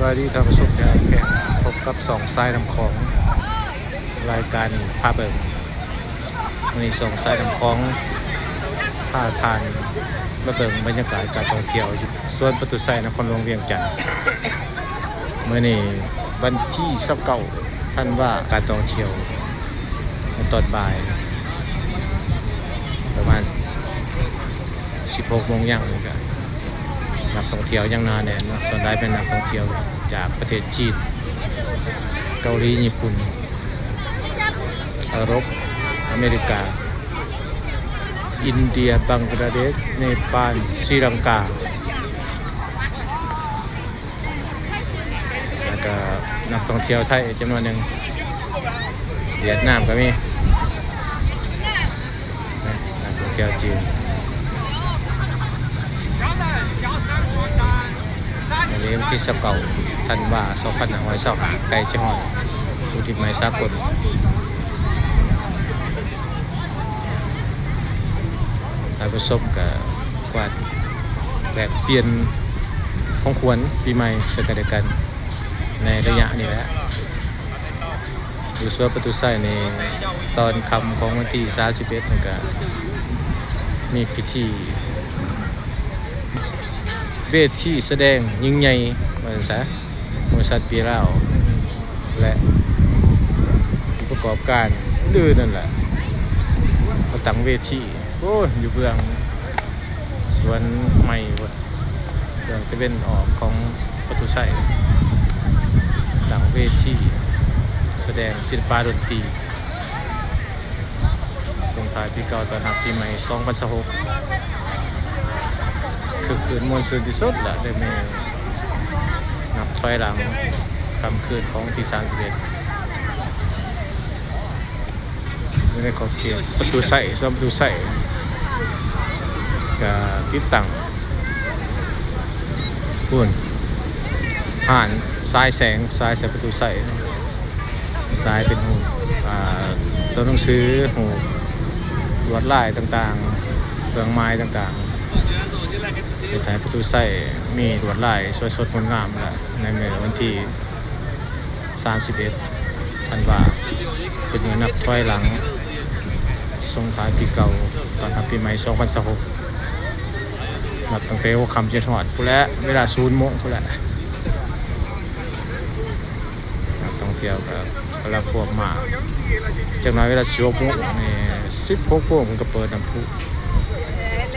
ສະບາຍດີທ່ານຜູ້ຊົມທີ່ຮັກແພງ, ພົບກັບຊ່ອງສາຍນ້ຳຂອງ ລາຍການພາເບິ່ງ. ມື້ນີ້ຊ່ອງສາຍນ້ຳຂອງພາທ່ານມາເບິ່ງບັນຍາກາດການທ່ອງທ່ຽວຢູ່ສວນປະຕູໄຊ ນະຄອນຫຼວງວຽງຈັນ. ມື້ນີ້ວັນທີຊາວເກົ້າທັນວາ, ການທ່ອງທ່ຽວໃນຕອນບ່າຍປະມານສິບຫົກໂມງ ຍັງນີ້ກະນັກທ່ອງທ່ຽວຍັງໜາແໜ້ນເນາະ, ສ່ວນຫຼາຍເປັນນັກທ່ອງທ່ຽວຈາກປະເທດຈີນ, ເກົາຫຼີ, ຍີ່ປຸ່ນ, ເອີຣົບ, ອາເມລິກາ, ອິນເດຍ, ບັງກະລາເດດ, ເນປານ, ສີລັງກາ. ແລ້ວກະນັກທ່ອງທ່ຽວໄທຈຳນວນໜຶ່ງ, ຫວຽດນາມກໍມີ, ນັກທ່ອງທ່ຽວຈີນ. ມື້ນີ້ວັນທີຊາວເກົ້າທັນວາ ສອງພັນຫ້າຮ້ອຍຊາວຫ້າ, ໃກ້ຈະຮອດບຸນປີໃໝ່ສາກົນ. ທ່ານຜູ້ຊົມກໍກວາດແລກປ່ຽນຂອງຂວັນປີໃໝ່ເຊິ່ງກັນແລະກັນໃນໄລຍະນີ້ແຫຼະ. ຢູ່ສວນປະຕູໄຊນີ້ ຕອນຄ່ຳຂອງວັນທີສາມສິບເອັດນີ້ກະມີພິທີ ເວທີສະແດງຍິ່ງໃຫຍ່ວ່າຊັ້ນຊະ, ບໍລິສັດເບຍລາວ ແລະ ຜູ້ປະກອບການອື່ນໆນັ້ນແຫຼະ ມາຕັ້ງເວທີ. ໂອ້ຍ ຢູ່ເບື້ອງສວນໃໝ່ພຸ້ນ, ເບື້ອງຕາເວັນອອກຂອງປະຕູໄຊ, ຕັ້ງເວທີສະແດງສິລະປະດົນຕີ ສົ່ງທ້າຍປີເກົ່າຕ້ອນຮັບປີໃໝ່ສອງພັນຊາວຫົກ. ຄຶກຄື້ນມ່ວນຊື່ນທີ່ສຸດລະ ໄດ້ແມ່ນັບຖອຍຫຼັງຄ່ຳຄືນຂອງວັນທີສາມສິບເອັດ ຢູ່ໃນຂອບເຂດປະຕູໄຊ, ສວນປະຕູໄຊ ກະຕິດຕັ້ງ ພຸ້ນ ຮ້ານສາຍແສງ, ສາຍໃສ່ປະຕູໄຊ, ສາຍເປັນຮູບ ອ່າ ຕົວໜັງສື, ຮູບລວດລາຍຕ່າງໆ, ເຄື່ອງໝາຍຕ່າງໆ ເຮັດໃຫ້ປະຕູໄຊມີລວດລາຍສວຍສົດງົດງາມລະ ໃນມື້ວັນທີ ສາມສິບເອັດທັນວາ ເປັນມື້ນັບຖອຍຫຼັງສົ່ງທ້າຍປີເກົ່າ ຕ້ອນຮັບປີໃໝ່ສອງພັນຊາວຫົກ ນັບຕັ້ງແຕ່ຫົວຄ່ຳຈົນຮອດພຸ້ນແຫຼະ, ເວລາສູນໂມງພຸ້ນແຫຼະ. ນັກທ່ອງທ່ຽວກໍກຳລັງພວມມາ, ຈັກໜ້ອຍເວລາສິບຫົກໂມງນີ້, ສິບຫົກໂມງເພິ່ນກໍເປີດນ້ຳພຸ.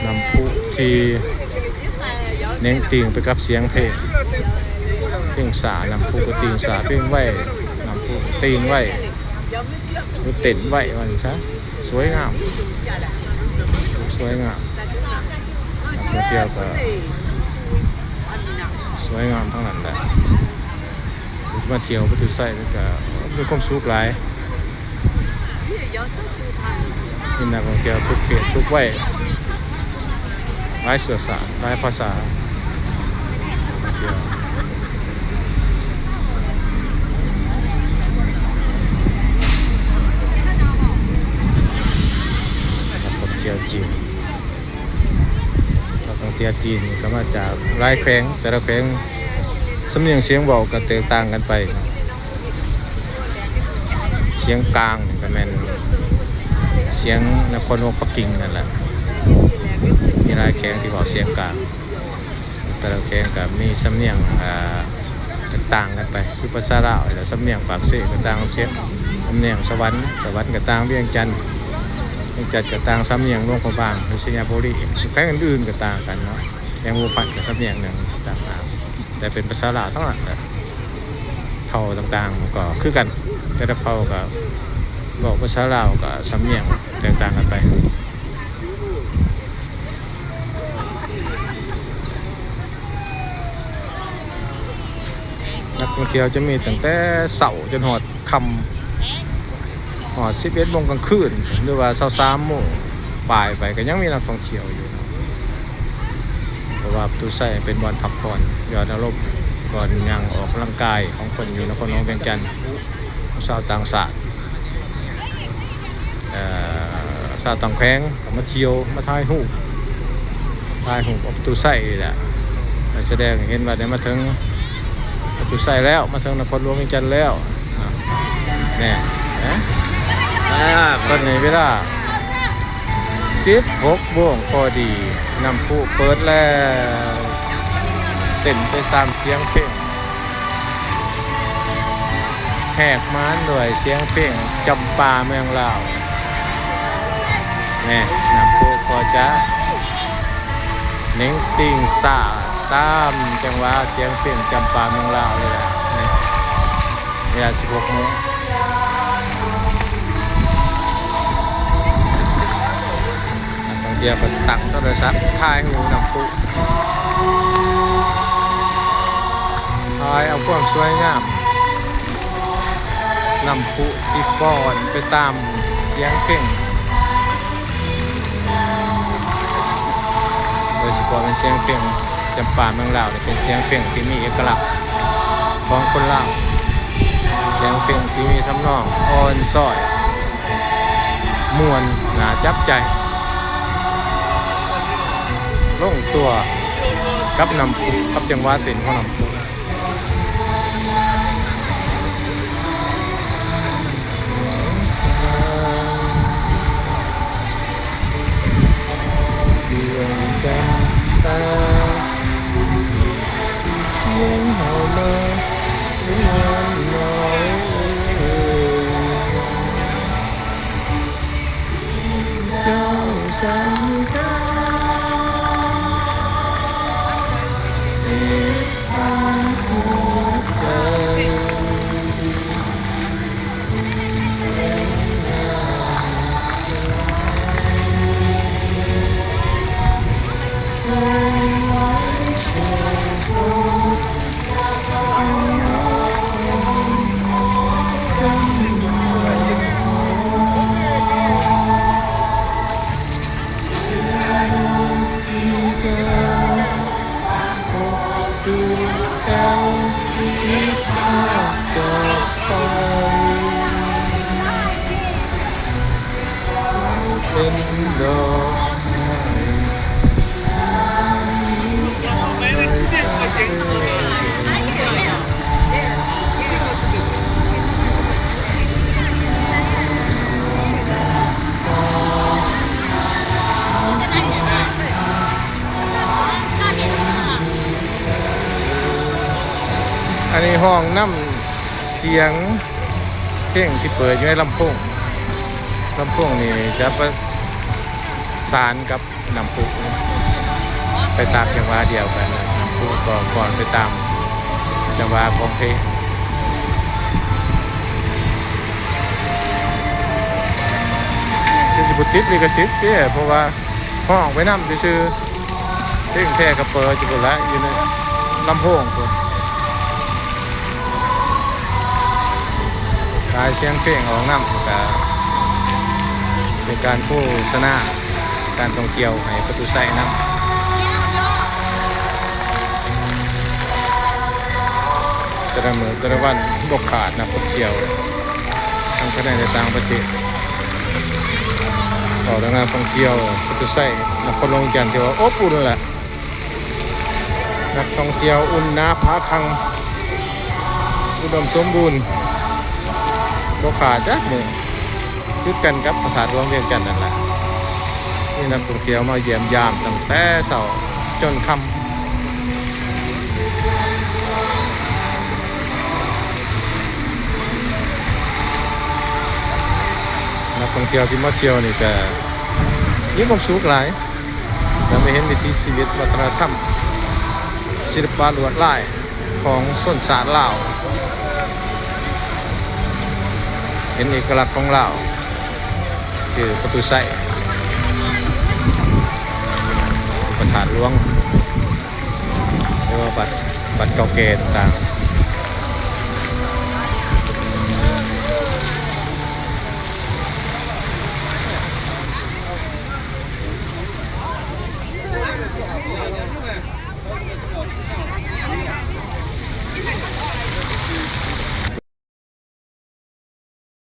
ນ້ຳພຸທີ່ເໜັງຕີງໄປກັບສຽງເພງ, ເພງຊ້ານ້ຳພຸກໍຕີງຊ້າ, ເພງໄວນ້ຳພຸຕີງໄວ ຫຼືເຕັ້ນໄວວ່າຊັ້ນຊະ. ສວຍງາມ, ສວຍງາມ, ນັກທ່ອງທ່ຽວກໍສວຍງາມທັງນັ້ນແຫຼະ. ມາທ່ຽວປະຕູໄຊນີ້ກໍມີຄວາມສຸກຫຼາຍ. ມີນັກທ່ອງທ່ຽວທຸກເພດທຸກໄວ, ຫຼາຍເຊື້ອຊາດ, ຫຼາຍພາສາ. ນັກທ່ອງທ່ຽວຈີນ, ນັກທ່ອງທ່ຽວຈີນກໍມາຈາກຫຼາຍແຂວງ, ແຕ່ລະແຂວງສຳນຽງສຽງເວົ້າກໍແຕກຕ່າງກັນໄປ. ສຽງກາງນີ້ກໍແມ່ນສຽງນະຄອນຫຼວງປັກກິ່ງນັ້ນແຫຼະ, ມີຫຼາຍແຂວງທີ່ເວົ້າສຽງກາງ, ແຕ່ລະແຂວງກໍມີສຳນຽງ ອ່າ ແຕກຕ່າງກັນໄປ. ຄືພາສາລາວແລ້ວ ສຳນຽງປາກເຊກໍຕ່າງສຽງສຳນຽງສະຫວັນ, ສະຫວັນກໍຕ່າງວຽງຈັນ, ວຽງຈັນກໍຕ່າງສຳນຽງຫຼວງພະບາງ ຫຼືໄຊຍະບູລີ, ແຂວງອື່ນໆກໍຕ່າງກັນເນາະ. ແຂວງຫົວພັນກໍສຳນຽງໜຶ່ງຕ່າງຫາກ, ແຕ່ເປັນພາສາລາວທັງນັ້ນແຫຼະ. ເຜົ່າຕ່າງໆກໍຄືກັນ, ແຕ່ລະເຜົ່າກໍເວົ້າພາສາລາວກໍສຳນຽງແຕກຕ່າງກັນໄປ. ນັກທ່ອງທ່ຽວຈະມີຕັ້ງແຕ່ເຊົ້າຈົນຮອດຄ່ຳ, ຮອດສິບເອັດໂມງກາງຄືນ ຫຼືວ່າຊາວສາມໂມງປາຍໄປ ກໍຍັງມີນັກທ່ອງທ່ຽວຢູ່, ເພາະວ່າປະຕູໄຊເປັນບ່ອນພັກຜ່ອນຢ່ອນອາລົມ, ບ່ອນຍ່າງອອກກຳລັງກາຍຂອງຄົນຢູ່ນະຄອນຫຼວງວຽງຈັນ, ຊາວຕ່າງຊາດ ເອີ່ ຊາວຕ່າງແຂວງກໍມາທ່ຽວ ມາຖ່າຍຮູບ, ຖ່າຍຮູບກັບປະຕູໄຊນີ້ແຫຼະ, ສະແດງໃຫ້ເຫັນວ່າໄດ້ມາເຖິງ ຢູ່ໃສແລ້ວ ມາເຖິງນະຄອນຫຼວງວຽງຈັນແລ້ວ ແນ່ ເອີ ຕອນນີ້ເວລາສິບຫົກໂມງພໍດີ ນ້ຳພຸເປີດແລ້ວ ເຕັ້ນໄປຕາມສຽງເພງ ແຫກມ່ານດ້ວຍສຽງເພງຈຳປາເມືອງລາວ ແນ່ ນ້ຳພຸກໍຈະເໜັງຕີງສາຕາມຈັງຫວະສຽງເພງຈຳປາເມືອງລາວເລີຍແຫຼະ ເວລາສິບຫົກໂມງ ນັກທ່ອງທ່ຽວກໍຕັ້ງໂທລະສັບຖ່າຍຮູບນ້ຳພຸ ຖ່າຍເອົາຄວາມສວຍງາມ ນ້ຳພຸທີ່ຟ້ອນໄປຕາມສຽງເພງ ໂດຍສະເພາະແມ່ນສຽງເພງຈຳປາເມືອງລາວນີ້ ເປັນສຽງເພງທີ່ມີເອກະລັກຂອງຄົນລາວ ສຽງເພງທີ່ມີທຳນອງອ່ອນຊ້ອຍ ມ່ວນໜ້າຈັບໃຈ ລົງຕົວກັບນ້ຳພຸ ກັບຈັງຫວະເຕັ້ນຂອງນ້ຳພຸ. ອັນນີ້ຮ້ອງນຳສຽງເພງທີ່ເປີດຢູ່ໃນລຳໂພງ. ລຳໂພງນີ້ຈະປະສານກັບນ້ຳພຸໄປຕາມຈັງຫວະດຽວກັນ. ນ້ຳພຸກໍຟ້ອນໄປຕາມຈັງຫວະຂອງເພງ. ຄືຊິບໍ່ຕິດລິຂະສິດເດ້ ເພາະວ່າຮ້ອງໄປນຳຊື່ໆ. ເພງແທ້ກໍເປີດຢູ່ພຸ້ນລະ ຢູ່ໃນລຳໂພງພຸ້ນ. ຂາຍສຽງເພງອອກນຳ ກະເປັນການໂຄສະນາການທ່ອງທ່ຽວໃຫ້ປະຕູໄຊນຳ. ແຕ່ລະມື້ແຕ່ລະວັນບໍ່ຂາດນັກທ່ອງທ່ຽວ ທັງພາຍໃນ ແລະ ຕ່າງປະເທດ ເຂົ້າເຖິງງານທ່ອງທ່ຽວປະຕູໄຊ ນະຄອນຫຼວງວຽງຈັນ ຖືວ່າອົບອຸ່ນແຫຼະ. ນັກທ່ອງທ່ຽວອຸ່ນໜາຜາຄັງ ອຸດົມສົມບູນ ບໍ່ຂາດຈັກມື້ ຄືກັນກັບພະທາດຫຼວງວຽງຈັນນັ້ນແຫຼະ. ມີນັກທ່ອງທ່ຽວມາຢ້ຽມຢາມຕັ້ງແຕ່ເຊົ້າຈົນຄ່ຳ. ນັກທ່ອງທ່ຽວທີ່ມາທ່ຽວນີ້ກະມີຄວາມສຸກຫຼາຍ ໄດ້ມາເຫັນວິຖີຊີວິດ ວັດທະນະທຳ ສິລະປະລວດລາຍຂອງຊົນຊາດລາວ ເຫັນເອກະລັກຂອງລາວ ຄືປະຕູໄຊ ພະທາດຫຼວງ ຫຼືວ່າວັດ ວັດເກົ່າແກ່ຕ່າງໆ.